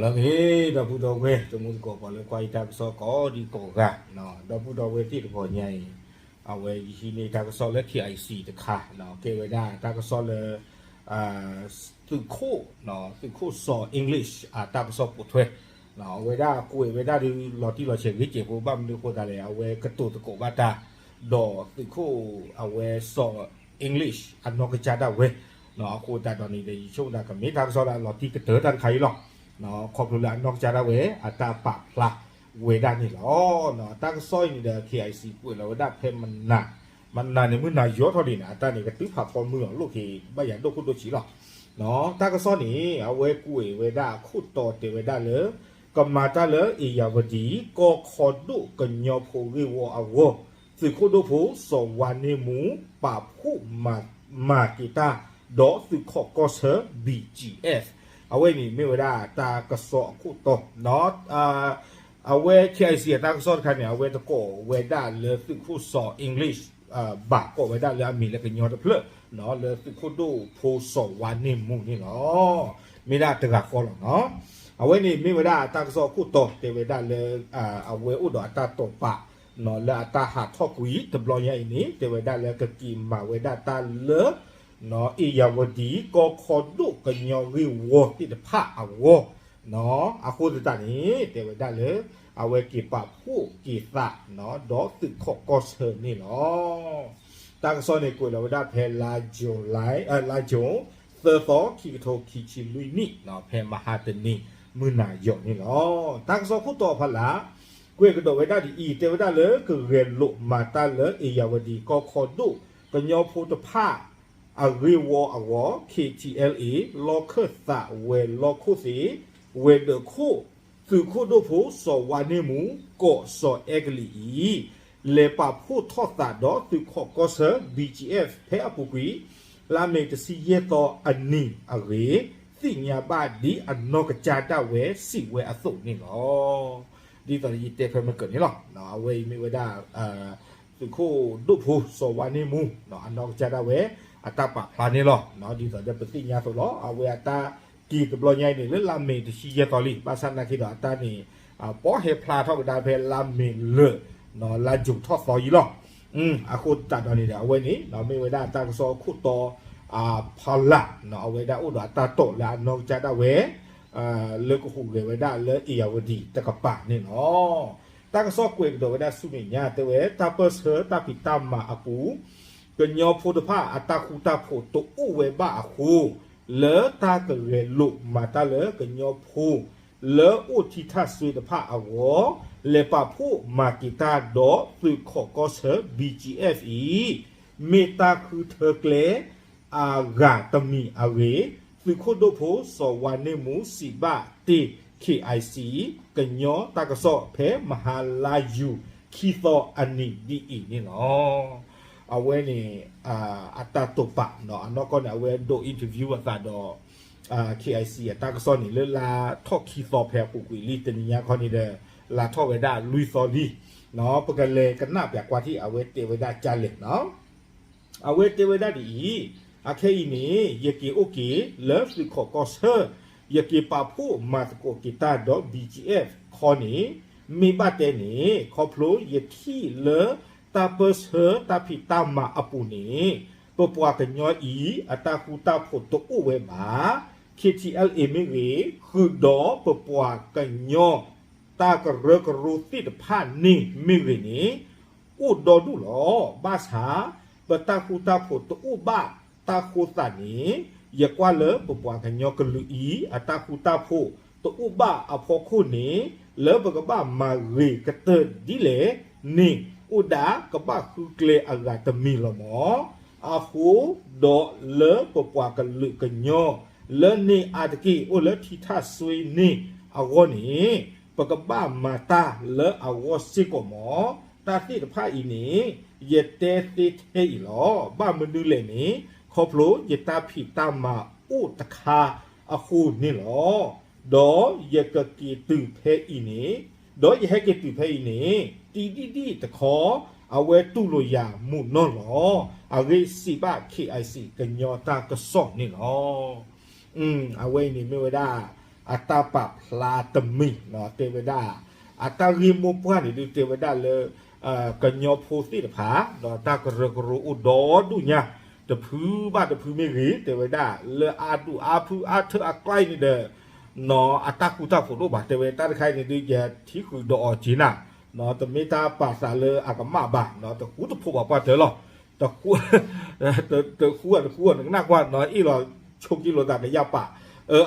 အဂ့ၤ ဒီပုၢ်ဒီဝဲၢ် တံၤသကိး ပှၤလၢကွၢ်ယတၢ်ကစီၣ်ကိးဒံကိးဂၤ, ဒီပုၢ်ဒီဝဲၢ်သ့ၣ်တဖၣ်ညါအံၤ, အဝဲယဟံးန့ၢ်တၢ်ကစီၣ်လၢ KIC တခါ, ကဲဝဲဒၣ်တၢ်ကစီၣ်လၢ သုးခိၣ်, သုးခိၣ်စီၤ English အတၢ်ကစီၣ်ပိာ်ထွဲ, အဝဲဒၣ်ကွဲးဝဲဒၣ်ဒုးလီၤတံၢ်လီၤဆဲးဂ့ၤကဲးဖိ ဘၣ်မနုၤအဃိသတးလဲၣ် အဝဲကတိၤသကိးဘၣ်တၢ်, ဒီးသုးခိၣ်အဝဲစီၤ English အနီၢ်ကစၢ်ဒၣ်ဝဲ, အဃိသတးဒီးန့ၣ်ဒီး ယဆိကမိၣ်သးကမ့ၢ်တၢ်ကစီၣ်လၢအလီၤတံၢ်ကတၢၢ်တၢ်တခါအံၤလီၤ. ခီဖျိလၢအနီၢ်ကစၢ်ဒၣ်ဝဲ အတၢ်ပာ်ဖျါဝဲဒၣ်န့ၣ်လီၤ. တၢ်ကစီၣ်အံၤန့ၣ်ဒီး KIC ကွဲးလီၤဝဲဒၣ်ဖဲမနၤ, မနၤန့ၣ်မုၢ်နၤယီၤထီၣ်ဒံးန့ၣ် အတၢ်န့ၣ် ကတုၤဖးဖီမုၢ်အီၤလိၣ်က့ၤ ဘၣ်ယၤဒိၣ်ခိၣ်ဒိၣ်ဆံးလီၤ. တၢ်ကစီၣ်န့ၣ် အဝဲကွဲးဝဲဒၣ်အခိၣ်တီတဲဝဲဒၣ်လၢ ကမၤတၢ်လၢ အ့ၣ်ယၣ်ဝတံၣ် ကီၢ်ခီဒိၣ်ကညီဖိဂ့ၢ်ဝီအဂီၢ်, သုးခိၣ်ဒိၣ်ဖိစီၤဝါန့ၢ်မူ ပာ်ဖှိၣ်မၤက့ၤတၢ် ဒီးသုးခီၣ်ကီၢ်ဆၢ BGF, အဝဲန့ၣ်မ့ၢ်ဝဲဒၣ်တၢ်ကစီၣ်အခိၣ်တီ, အဝဲ KIC အတၢ်ကစီၣ်တခါန့ၣ် အဝဲတကိးဝဲဒၣ်လၢသုးခိၣ်စီၤ English ဘၣ်, ကိးဝဲဒၣ်လၢအမံၤလၢကညီတဖျၢၣ်, လၢသုးခိၣ်ဒိၣ်ဖိစီၤဝါန့ၢ်မူန့ၣ်လီၤ. မ့ၢ်ဒၣ်တဂၤဃီလီၤနီၤ. အဝဲန့ၣ်မ့ၢ်ဝဲဒၣ်တၢ်ကစီၣ်အခိၣ်တီတဲဝဲဒၣ်လၢ အဝဲအိၣ်ဒီးအတၢ်တိာ်ပာ် လၢအတၢ်ဟးထီၣ်ကွံာ်တဘျီညါအံၤန့ၣ် တဲဝဲဒၣ်လၢကက့ၤမၤဝဲဒၣ်တၢ်လၢ အ့ၣ်ယၣ်ဝတံၣ် ကီၢ်ခီဒိၣ်ကညီဂ့ၢ်ဝီသ့ၣ်တဖၣ်အဂီၢ်, အဃိသတးန့ၣ် တဲဝဲဒၣ်လၢ အဝဲက့ၤပာ်ဖှိၣ်က့ၤသး ဒီးသုးခီၣ်ကီၢ်ဆၢန့ၣ်လီၤ. တၢ်ကစီၣ်န့ၣ် ကွဲးလီၤဝဲဒၣ်ဖဲလါ July, လါ June သၢသီ ခံကထိခံဆံလွံၢ်နံၣ် ဖဲမဟါတနံၤ မုၢ်နၤယီၤန့ၣ်လီၤ. တၢ်ကစီၣ်ခိၣ်တီဖီလာ် ကွဲးကဒီးဝဲဒၣ်ဒ်အံၤ, တဲဝဲဒၣ်လၢကဂဲၤလိာ်မၤတၢ်လၢ အ့ၣ်ယၣ်ဝတံၣ် ကီၢ်ခီဒိၣ်ကညီဖိတဖၣ် အဂ့ၢ်ဝီအဂီၢ် KTLA လီၢ်ခၢၣ်သးဝဲၤလီၢ်ခိၣ်သ့ၣ် ဝဲၤဒၢးခိၣ် သုးခိၣ်ဒိၣ်ဖိစီၤဝါန့ၢ်မူ ကိးစီၤအဲကလံးအံၤ လဲၤပာ်ဖှိၣ်ထီၣ်သးဒီးသုးခီၣ်ကီၢ်ဆၢ BGF ဖဲအပူၤကွံာ် လါမ့ၤတဆံယဲၢ်သီအနံၤအဂ့ၢ် သ့ၣ်ညါဘၣ်ဒ်အနီၢ်ကစၢ်ဒၣ်ဝဲစံးဝဲအသိးန့ၣ်လီၤ. ဒ်သိးယတဲဖဲမ့ၢ်ကၢးန့ၣ်လီၤ. အဝဲအံၤမ့ၢ်ဝဲဒၣ် သုးခိၣ်ဒိၣ်ဖိစီၤဝါန့ၢ်မူ အနီၢ်ကစၢ်ဒၣ်ဝဲ အတၢ်ပာ်ဖျါန့ၣ်လီၤ. ဒ်သိးဒီးပသ့ၣ်ညါအသိးလီၤ. အဝဲအတၢ်က့ၤတဘျီညါအံၤန့ၣ် လၢလါမ့ၤတဆံယဲၢ်သီလံ. ဘၣ်ဆၣ်နာ်က့ဒီးအတၢ်န့ၣ် ပီၣ်ဟဲဖျါထီၣ်ကဒါဖဲလါမ့ၤလၢာ် လါ June ထီၣ်သီအံၤလီၤ. အဃိသတးဒီးန့ၣ်ဒီး အဝဲန့ၣ် မ့ၢ်ဝဲဒၣ်တၢ်ကစီၣ်အခိၣ်တီ ဖီလာ် အဝဲဒၣ်အိၣ်ဒီးအတၢ်တိာ်လၢအနီၢ်ကစၢ်ဒၣ်ဝဲ လၢကဟူးဂဲၤဝဲဒၣ်လၢအ့ၣ်ယၣ်ဝတံၣ်တကပၤန့ၣ်လီၤ. တၢ်ကစီၣ်ကွဲးကဒီးဝဲဒၣ်ဆူမဲာ်ညါ တဲဝဲတၢ်ပၢၢ်ဆၢတၢ်ဖံးတၢ်မၤအပူၤ ကညီဖိတဖၣ်အတၢ်ဃူတၢ်ဖိးတအိၣ်ဝဲဘၣ်အဃိ လၢတၢ်ကဂဲၤလိာ်မၤတၢ်လၢကညီဖိ လၢအိၣ်ထံထၣ်စွ့တဖၣ်အဂီၢ် လဲၤပာ်ဖှိၣ်မၤက့ၤတၢ်ဒီးသုးခီၣ်ကီၢ်ဆၢ BGF အံၤ မ့ၢ်တၢ်ဃုထၢကျဲ အဂၤတမံၤအဂ့ၢ် သုးခိၣ်ဒိၣ်ဖိစီၤဝါန့ၢ်မူစံးဘၣ်တ့ၢ် KIC ကညီတၢ်ကစီၣ်ဖဲမဟါလါယူၤခံသီအနံၤဒ်အံၤန့ၣ်လီၤ. အဝဲန့ၣ် အတၢ်တိာ်ပာ် အနီၢ်ကီၢ်န့ၣ် အဝဲဒိး interview အသးဒီး KIC အတၢ်ကစီၣ်န့ၣ် လၢလါထီၣ်ခံသီဖဲအပူၤကွံာ်လံ တနံၤညါခီန့ၣ်ဒီး လါထီၣ်ဝဲဒၣ်လွံၢ်သီလံ. ပကလဲၤကနၣ်ပျးကွၢ်ထံၣ် အဝဲတဲဝဲဒၣ်ကလဲၣ်နီၤ. အဝဲတဲဝဲဒၣ်ဒ်အံၤ, အခဲအံၤန့ၣ် ယက့ၤအိၣ်က့ၤလၢသုးခီၣ်ကီၢ်ဆၢ, ယက့ၤပာ်ဖှိၣ်မၤသကိးက့ၤတၢ်ဒီး BGF ခီန့ၣ်, မ့ၢ်ဘၣ်တဲန့ၣ် ခီဖျိယထံၣ်လၢတၢ်ပၢၢ်ဆၢတၢ်ဖံးတၢ်မၤအပူၤန့ၣ် ပပှၤကညီအံၤ အတၢ်ဃူတၢ်ဖိးတအိၣ်ဝဲဘၣ်. KTLA မ့ၢ်ဂ့ၤ, ဃုာ်ဒီးပပှၤကညီ တၢ်ကရၢကရိသ့ၣ်တဖၣ်န့ၣ်မ့ၢ်ဂ့ၤန့ၣ် အိၣ်ဒီဒူၣ်လီၤ. ဘၣ်ဆၣ် ပတၢ်ဃူတၢ်ဖိးတအိၣ်ဘၣ်တၢ်ဃိသးန့ၣ်, ယကွၢ်လၢပပှၤကညီကလုာ်အံၤ အတၢ်ဃူတၢ်ဖိးတအိၣ်ဘၣ်အဖီခိၣ်န့ၣ်, လၢပကဘၣ်မၤဂ့ၤကတၢၢ်ဒ်လဲၣ်န့ၣ် အိၣ်ဒၣ်ကဘၣ်ဃုကျဲအဂၤတမံၤလီၤမၢ်. အဃိဒီးလၢပပှၤကလုာ်ကညီ လၢန့ၣ်အါတက့ၢ်အိၣ်လၢထံထၣ်စွ့န့ၣ်အဂီၢ်န့ၣ်, ပကဘၣ်မၤတၢ်လၢအဂီၢ်စ့ၢ်ကီးမၢ်. တၢ်သ့ၣ်တဖၣ်အံၤန့ၣ် ယတဲသ့ထဲအံၤလီၤ. ဘၣ်မနုၤလဲၣ်န့ၣ်, ခီဖျိယတၢ်ဖံးတၢ်မၤအိၣ်တခါအဃိန့ၣ်လီၤ. ဒီးယကက့ၤတုၤဖဲအံၤန့ၣ်, ဒီးယဟဲက့ၤတုၤဖဲအံၤန့ၣ် တံၤဒံၣ်ဒံၣ်တခီ အဝဲတူၢ်လိာ်ယၤမုာ်နီၢ်လီၤ. အဂ့ၢ်စံးဘၣ် KIC ကညီတၢ်ကစီၣ်န့ၣ်လီၤ. အဝဲအံၤန့ၣ်မ့ၢ်ဝဲဒၣ် အတၢ်ပာ်ဖျါတမံၤ တဲဝဲဒၣ် အတၢ်ဂ့ၢ်မိၢ်ပှၢ်န့ၣ်ဒုးတဲဝဲဒၣ်လၢ ကညီဖိသ့ၣ်တဖၣ် တၢ်ကရၢကရိအိၣ်ဒီဒူၣ်ညါ တဖုဘၣ်တဖုမ့ၢ်ဂ့ၤ တဲဝဲဒၣ်လၢအါဒူၣ်အါဖုအါထၢၣ်အကျါအံၤန့ၣ်ဒီး အတၢ်ဃူတၢ်ဖိးတအိၣ်ဘၣ် တဲဝဲတၢ်တခါအံၤန့ၣ်ဒုး ယထံၣ်ဃုာ်ဒီးအီၤက့ၤနၤ တမ့ၢ်တၢ်ပာ်သးလၢအကမၣ်ဘၣ် တဃူတဖိးဘၣ်ပှၢ်တၢၢ်လီၤ တဃူ တဃူအတဃူအီၤ နကနၣ်ကွၢ် အ့ၣ်လီၤဆိက့လိာ်သးကယၢ်ပာ်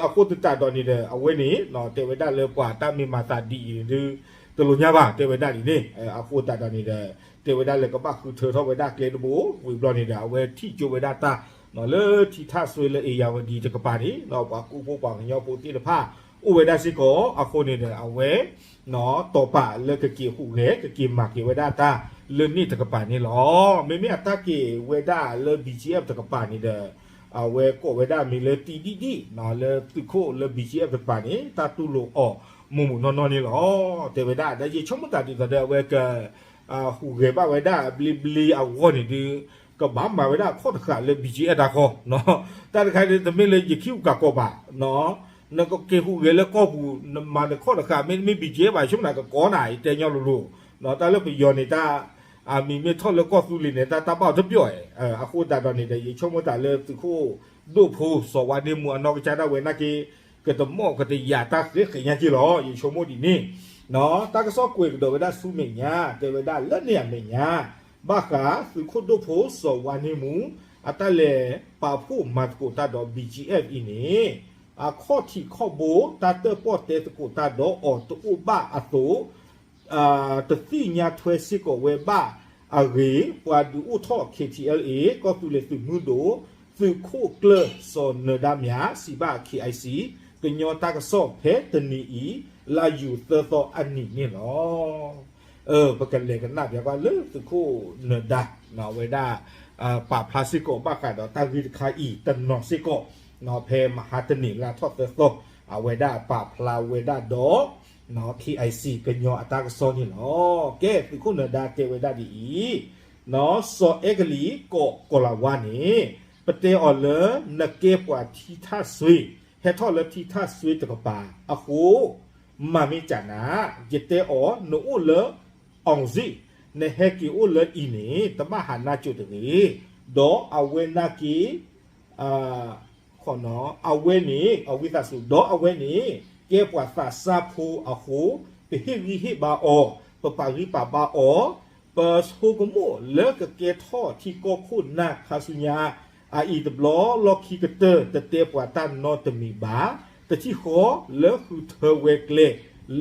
အဃိသတးဒီးန့ၣ်ဒီး အဝဲန့ၣ် တဲဝဲဒၣ်လၢပှၤတၢ်မ့ၢ်မၤသးဒ်အံၤန့ၣ်ဒုး တလိာ်ညါဘၣ် တဲဝဲဒၣ်ဒ်န့ၣ် အဃိသတးဒီးန့ၣ်ဒီး တဲဝဲဒၣ်လၢကဘၣ်ဃုထၢထီၣ်ဝဲဒၣ်ကျဲတဘိ ဝံၤဘျီန့ၣ်ဒီး အဝဲထံၣ်ကၠိဝဲဒၣ်တၢ် လၢထံထၣ်စွ့လၢအ့ၣ်ယၣ်ဝတံၤတကပၤန့ၣ် ပှၤကူဖိပှၤကညီဖိသ့ၣ်တဖၣ် အိၣ်ဝဲဒၣ်စ့ၢ်ကီး အဃိန့ၣ်ဒီး အဝဲ တီၢ်ပာ်လၢကက့ၤဟူးဂဲၤ ကက့ၤမၤက့ၤဝဲဒၣ်တၢ် လၢန့ၣ်တကပၤန့ၣ်လီၤ. မ့မ့ၢ်အတၢ်က့ၤဝဲဒၣ်လၢ ဘံၣ်ကၠံၣ်အဲၣ် တကပၤန့ၣ်ဒီး အဝဲကိးဝဲဒၣ်မ့ၢ်လၢတံဒံၣ်ဒံၣ် လၢသုးခိၣ်လၢ ဘံၣ်ကၠံၣ်အဲၣ် တကပၤန့ၣ် တၢ်တူၢ်လိာ်အီၤ မုၢ်မုၢ်နီၢ်နီၢ်န့ၣ်လီၤ. တဲဝဲဒၣ် ဒီးယဆိကမိၣ်တၢ်ဒ်သိးဒီး အဝဲက ဟူးဂဲၤဘၣ်ဝဲဒၣ်ဘျ့ဘျ့အဂီၢ်န့ၣ်ဒုး ကဘၣ်မၤဝဲဒၣ်ခီၣ်တဃာ်လၢ ဘံၣ်ကၠံၣ်အဲၣ် တၢ်ဃီ တၢ်တခါန့ၣ် တမ့ၢ်လၢယခံဂုၤကၢ်ဂီၤဘၣ် နကက့ၤဟူးဂဲၤလၢကီၢ်ပူၤ နမၤနခီၣ်တဃာ် မ့တမ့ၢ် ဘံၣ်ကၠံၣ်အဲၣ် ဘၣ်ဆိကမိၣ်ကကီနၤ ယတဲညီလိၤလိၤ တၢ်လၢပယီၤန့ၣ် တၢ် အမံၤမ့ၢ်ထီၣ်လၢကီၢ်သူလ့ၤန့ၣ် တၢ်တၢ်ဘၣ်အီၤတပျီၣ် အဃိသတးဒီးန့ၣ်ဒီး ယဆိကမိၣ်တၢ်လၢသုးခိၣ်ဒိၣ်ဖိစီၤဝါန့ၢ်မူအနီၢ်ကစၢ်ဒၣ်ဝဲနာ်က့ ကတမီၣ်ကတယာ်တၢ်ဃဲဃဲညါက့လီၤ ယဆိကမိၣ်ဒ်န့ၣ် တၢ်ကစီၣ်ကွဲးကဒီးဝဲဒၣ်ဆူမဲာ်ညါ တဲဝဲဒၣ်လၢန့ၣ်အမဲာ်ညါ ဘၣ်ဃးသုးခိၣ်ဒိၣ်ဖိစီၤဝါန့ၢ်မူ အတၢ်လဲၤပာ်ဖှိၣ်မၤသကိးတၢ်ဒီး ဘံၣ်ကၠံၣ်အဲၣ် အံၤန့ၣ် အခီၣ်ထံးခီၣ်ဘိ တၢ်တၢၣ်ပီၣ်တဲသကိးတၢ်ဒီးအီၤတအိၣ်ဘၣ်အသိး တသ့ၣ်ညါထွဲစ့ၢ်ကီးဝဲဘၣ်အဂ့ၢ် ပှၤဒုးအိၣ်ထီၣ် KTLA ကီၢ်သူလ့ၤသုးမုၢ်ဒိၣ် သုးခိၣ်ကျၢၢ်စီၤနၢၤဒါမြ စံးဘၣ် KIC ကညီတၢ်ကစီၣ်ဖဲတနံၤအံၤ လါယူၤသၢသီအနံၤန့ၣ်လီၤ. ပကလဲၤကနၣ်ပျးကွၢ်လၢသုးခိၣ်နၢၤဒါ အဝဲဒၣ် ပာ်ဖျါစ့ၢ်ကီးဘၣ်ဃးဒီးတၢ်ဂ့ၢ်တခါအံၤတနီၤစ့ၢ်ကီး ဖဲမဟါတနံၤလါထီၣ်သၢသီ အဝဲဒၣ်ပာ်ဖျါဝဲဒၣ်ဒီး KIC ကညီအတၢ်ကစီၣ်န့ၣ်လီၤ. ကဲ သုးခိၣ်နၢၤဒါတဲဝဲဒၣ်ဒ်အံၤ, စီၤအဲကလံး ကိး ကိၤလၤဝါန့ၣ် ပတဲအီၤလၢနကဲပှၤထံထၣ်စွ့ ဟဲထီၣ်လၢထံထၣ်စွ့တကပၤအဃိ မၤမ့ၢ်ကနၤ ယတဲအီၤ နအိၣ်လၢ အောင်ဇေယျ နဟဲက့ၤအိၣ်လၢအံၤန့ၣ် တဘၣ်ဟးနါစိၤတဂ့ၤ, ဒီးအဝဲနာ်က့ အဝဲန့ၣ် အဝံသးစူၤ ဒီးအဝဲန့ၣ် ကဲပှၤသးစၢ်ဖိအဃိ ပဟ့ၣ်ဂံၢ်ဟ့ၣ်ဘါအီၤ, ပပာ်ဂံၢ်ပာ်ဘါအီၤ, ပဆိကမိၣ်လၢကကဲထီၣ်ထံကီၢ်ခိၣ်နၢ်ခါဆူညါ အအံၤတဘျီလီၢ်ခံကတၢၢ် တတဲပှၤတၢ်နီတမံၤဘၣ်, တထံၣ်ဃီလၢဃုထၢဝဲကျဲ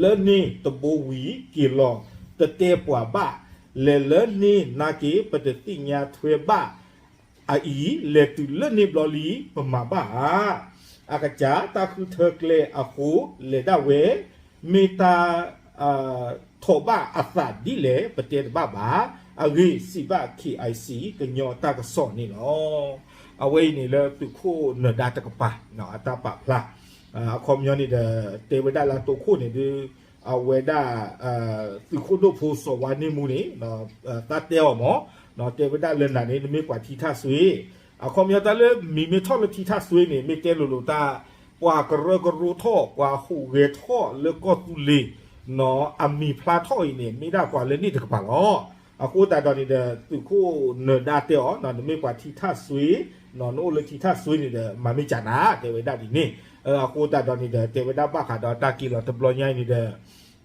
လၢန့ၣ်တဘိဝံၤက့ၤလီၤ တတဲပှၤဘၣ်, လဲၤလၢန့ၣ်နာ်က့ ပတသ့ၣ်ညါထွဲဘၣ် အအံၤ လဲၤတုၤလၢန့ၣ်ဘျီလံ ပမၤဘၣ်ဧါ. အကစၢ်တၢ်ဃုထၢကျဲအဃိ လဲၤဒၣ်ဝဲ မ့ၢ်တၢ် ထီၣ်ဘၣ်အသးဒ်လဲၣ် ပတဲတဘၣ်ဘၣ်, အဂ့ၢ်စံးဘၣ် KIC ကညီတၢ်ကစီၣ်န့ၣ်လီၤ. အဝဲအံၤန့ၣ်လၢသုးခိၣ်နၢၤဒါတကပၤ အတၢ်ပာ်ဖျါ အခီပညီန့ၣ်ဒီး တဲဝဲဒၣ်လၢတိခိၣ်န့ၣ်ဒုး အဝဲဒၣ် သုးခိၣ်ဒိၣ်ဖိစီၤဝါန့ၢ်မူန့ၣ် သးတဲအီၤမး တဲဝဲဒၣ်လၢနၤန့ၣ် နမ့ၢ်ပှၤထံထၣ်စွ့ အခီပညီတၢ်လၢမံၤမ့ၢ်ထီၣ်လၢထံထၣ်စွ့န့ၣ် မ့ၢ်တဲလိၤလိၤတၢ် ပှၤကရၢကရိထီၣ် ပှၤဟူးဂဲၤထီၣ်လၢကီၢ်သူလ့ၤ အမံၤဖျါထီၣ်အံၤန့ၣ် မ့ၢ်ဒၣ်ပှၤလၢန့ၣ်တကပၤလီၤ. အဃိသတးဒီးန့ၣ်ဒီး သုးခိၣ်နၢၤဒါတဲအီၤ နမ့ၢ်ပှၤထံထၣ်စွ့ နအိၣ်လၢထံထၣ်စွ့န့ၣ်ဒီး မၤမ့ၢ်ကနၤ တဲဝဲဒၣ်ဒ်န့ၣ်, အဃိသတးဒီးန့ၣ်ဒီး တဲဝဲဒၣ်ဘၣ်ဃးဒီးတၢ်က့ၤလီၤတဘျီညါအံၤန့ၣ်ဒီး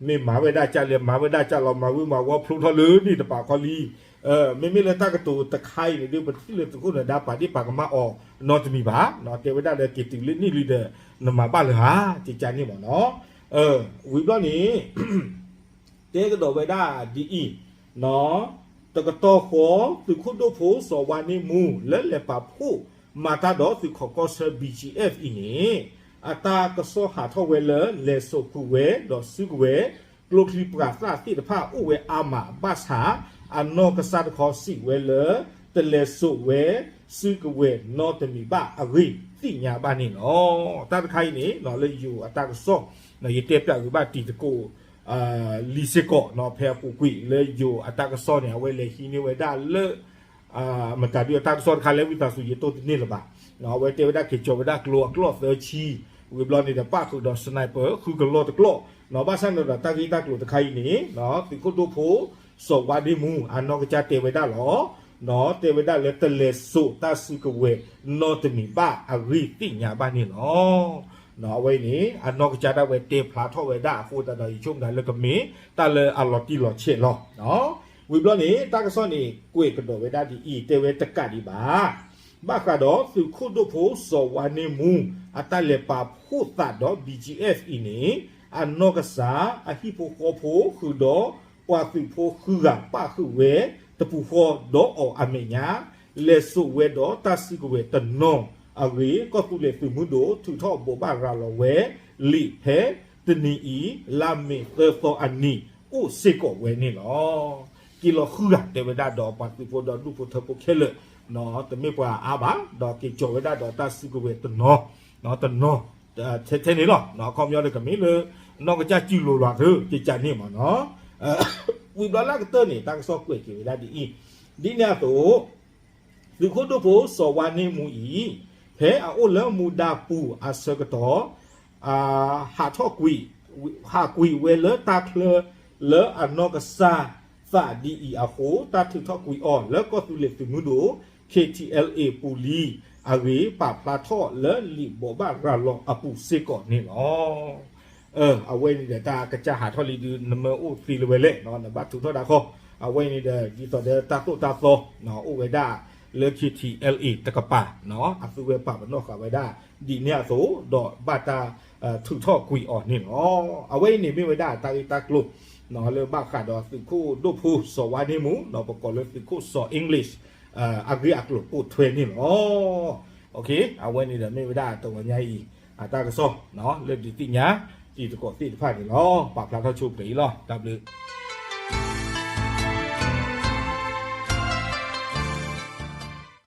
မ့ၢ်မၤဝဲဒၣ်ကၢ်လဲၣ် မၤဝဲဒၣ်ကၢ်လီၤ မၤဝံၤမၤဝီဖျိထီၣ်လၢန့ၣ်တပၤခီလံ. မ့မ့ၢ်လၢတၢ်ကတိၤတခါအံၤန့ၣ်ဒုး ပတထံၣ်လၢသုးခိၣ်နၢၤဒါပာ်ဒ့ၣ်ပာ်ကမၣ်အီၤနီတမံၤဘၣ်, တဲဝဲဒၣ်လၢက့ၤတုၤလၢန့ၣ်လံဒီး နမၤဘၣ်လၢၤဧါ ကကန့ၣ်မးနီၤ. ဝံၤဘျီန့ၣ် တဲကဒီးဝဲဒၣ်ဒ်အံၤ, တကတီၢ်ဃီ သုးခိၣ်ဒိၣ်ဖိစီၤဝါန့ၢ်မူ လၢလဲၤပာ်ဖှိၣ်မၤတၢ်ဒီးသုးခိးကီၢ်ဆၢ ဘံၣ်ကၠံၣ်အဲၣ် အံၤန့ၣ် အတၢ်ကစီၣ်ဟးထီၣ်ဝဲလၢ လဲၤစိာ်ဃုာ်ဝဲဒီးစုကဝဲၤ ကျိချံပှၤသၣ်သ့ၣ်တဖၣ်အိၣ်ဝဲအါမး ဘၣ်ဆၣ် အနီၢ်ကစၢ်တခီစံးဝဲလၢ တလဲၤစိာ်ဝဲ စုကဝဲၤနီတမံၤဘၣ်အဂ့ၢ် သ့ၣ်ညါဘၣ်န့ၣ်လီၤ. တၢ်တခါအံၤန့ၣ် လၢယိၤအတၢ်ကစီၣ် ယတဲပျးဂ့ၤဘၣ်တံၤသကိး လံစ့ၢ်ကီး ဖဲအပူၤကွံာ်လၢယိၤအတၢ်ကစီၣ်န့ၣ် အဝဲလဲၤဟံးန့ၢ်ဝဲဒၣ်လၢ မတၤဒုးအတၢ်ကစီၣ်တခါလၢဝံသးစူၤယတိၢ်တန့ၢ်လၢၤဘၣ်. အဝဲတဲဝဲဒၣ်က့ၤကၠီၤဝဲဒၣ်ကျိအကျီၢ်သၢဆံ ဝံၤဘျီန့ၣ်ဒီး ပၣ်ဃုာ်ဒီး sniper ဃုကလီၢ်တကျီၢ်, ဘၣ်ဆၣ်န့ၣ်ဒီး တၢ်ဂ့ၢ်တၢ်ကျိၤတခါအံၤန့ၣ် သုးခိၣ်ဒိၣ်ဖိ စီၤဝါန့ၢ်မူ အနီၢ်ကစၢ်တဲဝဲဒၣ်လီၤ. တဲဝဲဒၣ်လၢ တလဲၤစိာ်တၢ်စုကဝဲၤနီတမံၤဘၣ်အဂ့ၢ်သ့ၣ်ညါဘၣ်န့ၣ်လီၤ. အဝဲအံၤန့ၣ် အနီၢ်ကစၢ်ဒၣ်ဝဲတဲဖျါထီၣ်ဝဲဒၣ်အဃိသတးဒီး ယဆိကမိၣ်လၢကမ့ၢ် တၢ်လၢအလီၤတံၢ်လီၤဆဲးလီၤ. ဝံၤဘျီန့ၣ် တၢ်ကစီၣ်န့ၣ် ကွဲးကဒီးဝဲဒၣ်ဒ်အံၤ တဲဝဲတကးဒံးဘၣ် ဘၣ်ဃးဒီးသုးခိၣ်ဒိၣ်ဖိစီၤဝါန့ၢ်မူ အတၢ်လဲၤပာ်ဖှိၣ်သးဒီး ဘီၣ်ကၠံၣ်အဲၣ်အံၤန့ၣ် အနီၢ်ကစၢ် အဟံၣ်ဖိဃီဖိဃုာ်ဒီး ပှၤသုးဖိဃုဂၤပၣ်ဃုာ်ဝဲ တပူၤဃီဒီးအီၤအမဲာ်ညါ လဲၤစိာ်ဝဲဒီးတၢ်စုကဝဲၤတနီၤအဂ့ၢ် ကီၢ်သူလ့ၤသုးမုၢ်ဒိၣ် ထုးထီၣ်ဘိးဘၣ်ရၤလီၤဝဲလံာ်ဖဲတနံၤအံၤ လါမ့ၤသၢသီအနံၤ အိၣ်စ့ၢ်ကီးဝဲန့ၣ်လီၤ. က့ၤလီၤဃုဂၤတဲဝဲဒၣ်ဒီးပှၤသုးဖိဒီးဒူၣ်ဖိထၢဖိခဲလၢာ်, တမ့ၢ်ပှၤအါဘၣ်, ဒီးက့ၤကၠီၤဝဲဒၣ်ဒီးတၢ်စုကဝဲၤတနီၤ, တနီၤ, ထဲထဲန့ၣ်လီၤ. အခီပညီဒီးကမ့ၢ်လၢ နီၢ်ကစၢ်စုလိၤလီၤသၢ ကကန့ၣ်မ့ၢ်နီၤ. ဝံၤဘျီလၢအကတၢၢ်န့ၣ် တၢ်ကစီၣ်ကွဲးက့ၤဝဲဒၣ်ဒ်အံၤ, ဒ်န့ၣ်အသိး သုးခိၣ်ဒိၣ်ဖိစီၤဝါန့ၢ်မူအံၤ ဖဲအအိၣ်လၢမူဒါပူၤအဆၢကတီၢ် ဟးထီၣ်ကွံာ်, ဟးကွံာ်ဝဲလၢတၢ်ချၢ လၢအနီၢ်ကစၢ်သးဒ်အံၤအဃိ တၢ်ထုးထီၣ်ကွံာ်အီၤလၢကီၢ်သူလ့ၤသုးမုၢ်ဒိၣ် ခ့ထံၣ်အဲလ်အ့ ပူၤလံအဂ့ၢ် ပာ်ဖျါထီၣ်လၢလံာ်ဘိးဘၣ်ရၤလီၤအပူၤစ့ၢ်ကီးန့ၣ်လီၤ. အဝဲန့ၣ်ဒီးတၢ်ကစၢ်ဟးထီၣ်လံဒုး နမ့ၢ်အိၣ်သ့လၢၤဝဲလဲၣ်, နဘၣ်ထုးထီၣ်ဒၣ်ခီ, အဝဲန့ၣ်ဒီး ဒ်သိးဒီးတၢ်သိၣ်တၢ်သီ အိၣ်ဝဲဒၣ်လၢ ခ့ထံၣ်အဲလ်အ့ တကပၤ, အသုဝဲပာ်ပနီၣ်ဃာ်ဝဲဒၣ် ဒ်န့ၣ်အသိး ဒီးဘၣ်တၢ်ထုးထီၣ်ကွံာ်အီၤန့ၣ်လီၤ. အဝဲအံၤန့ၣ်မ့ၢ်ဝဲဒၣ်တၢ်ဂ့ၢ်တၢ်ကျိၤ လၢဘၣ်ဃးဒီးသုးခိၣ်ဒိၣ်ဖိစီၤဝါန့ၢ်မူ ဒီးပကိးလၢသုးခိၣ်စီၤ English အဂ့ၢ်အကျိၤပိာ်ထွဲန့ၣ်လီၤ. အဝဲန့ၣ်ဒီးမ့ၢ်ဝဲဒၣ်တဂီၤညါအံၤ အတၢ်ကစီၣ် လၢဒုးသ့ၣ်ညါ တံၤသကိးသ့ၣ်တဖၣ်န့ၣ်လီၤ. ပာ်ဖျါထီၣ်ဆိပှဲၤအံၤလီၤ. တၢ်ဘျုး